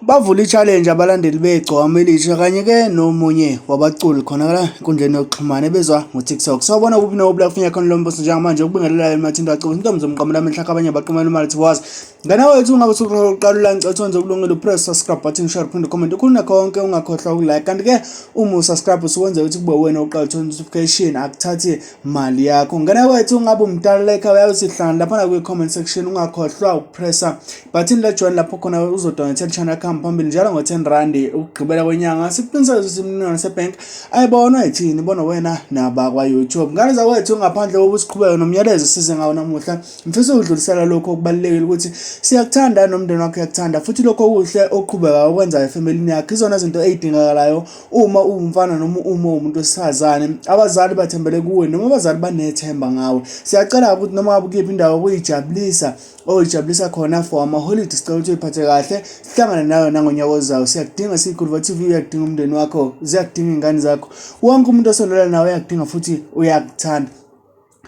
Bavule i-challenge abalandeli beGcokama Elisha kanye-ke nomunye wabaculi khona la enkundleni yokuxhumana ebizwa ngo-TikTok. Sawubona kuphi nokuphi la kufinya khona lo mbuso njengamanje ukubingelelayo emathinto aciko intombi zomqamela amehla abanye baqhumela imali thiwazi. Ngane wethu ungabe usuqala ula ngicela wenze ukulungile upress subscribe button share phinde comment ukhuluma konke ungakhohlwa ukulike kanti ke uma usubscribe usuwenza ukuthi kube wena oqala uthola notification akuthathi mali yakho. Ngane wethu ungabe umdala like uyawusihlangana lapha kwi comment section ungakhohlwa ukupressa button la join lapho khona uzodonate channel yakho phambili njalo ngo 10 rand ukugqibela kwenyanga siqinisekise ukuthi imininingwane sebank ayibonwa yithini ibonwa wena nabakwa YouTube. Ngane zakwethu ngaphandle kokusiqhubeka nomyalezo size ngawo namuhla Ngifisa ukudlulisela lokho okubalulekile ukuthi siyakuthanda nomndeni wakho uyakuthanda futhi lokho okuhle oqhubeka ukwenza efemelini yakho izona zinto ey'dingakalayo uma uwumfana noma uma uwumuntu wesifazane. Abazali bathembele kuwe noma abazali banethemba ngawe. Siyacela ukuthi noma ngabe ukuyiphi indawo okuyijabulisa oyijabulisa khona for amaholidi sicela ukuthi uyiphathe kahle sihlangane nawe nangonyaka ozayo. Siyakudinga siyiGuluva TV uyakudinga umndeni wakho ziyakudinga iy'ngane zakho wonke umuntu osondelana nawe uyakudinga futhi uyakuthanda.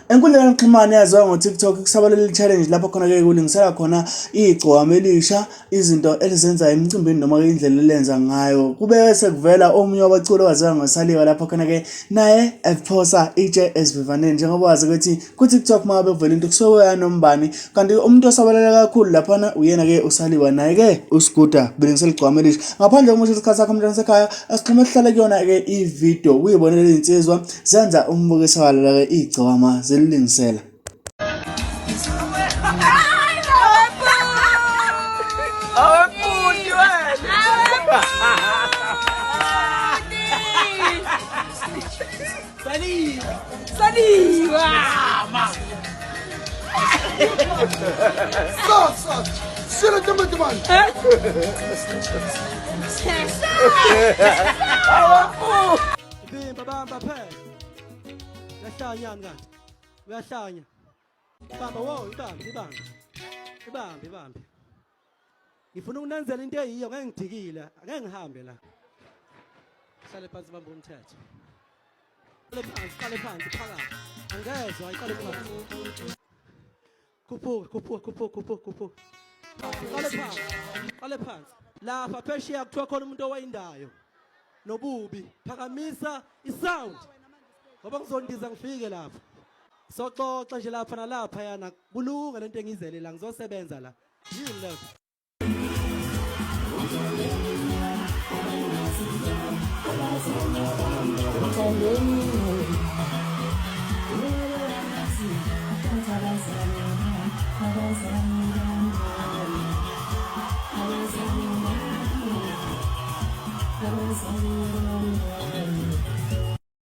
Enkundleni yokuxhumana eyaziwa ngo-TikTok kusabalele i-challenge lapho khona-ke kulingisela khona igcokama elisha izinto elizenza emcimbini noma-ke indlela elenza ngayo. Kube sekuvela omunye wabaculi owaziwa ngoSaliwa lapho khona-ke naye ephosa itshe esivivaneni njengoba wazi ukuthi ku-TikTok uma ngabe kuvela into kusuke kuyanombani kanti umuntu osabalele kakhulu laphana uyena-ke uSaliwa naye-ke uSguda belingisela igcokama elisha. Ngaphandle kokusho isikhathi sakho mntwana sekhaya asixhume sihlale kuyona-ke ividiyo uyibonele iy'nsizwa Zenza umbukiso walelo-ke igcokama zililingisela. Awebhuti wena. Saliwa. Saliwa. So, so. Silo teman-teman. Vimba bamba phela. Uyahlanya kanti. Uyahlanya. Bamba wo ibambe ibambe. Ibambe ibambe. Ngifuna ukunenzela into eyiyo ngeke ngidikile, angeke ngihambe la. Hlale phansi bamba umthetho. Qale phansi, qale phansi phakathi. Angezwa iqale phansi. Khuphuka, khuphuka, khuphuka, khuphuka, khuphuka. Qale phansi. Qale phansi. Lapha phesheya kuthiwa khona umuntu owayindayo. Nobubi. Phakamisa isound. Ngoba ngizondiza ngifike lapha. Soxoxa nje lapha nalapha yana kulunga lento engizele la ngizosebenza la. Yini leyo? Thank you.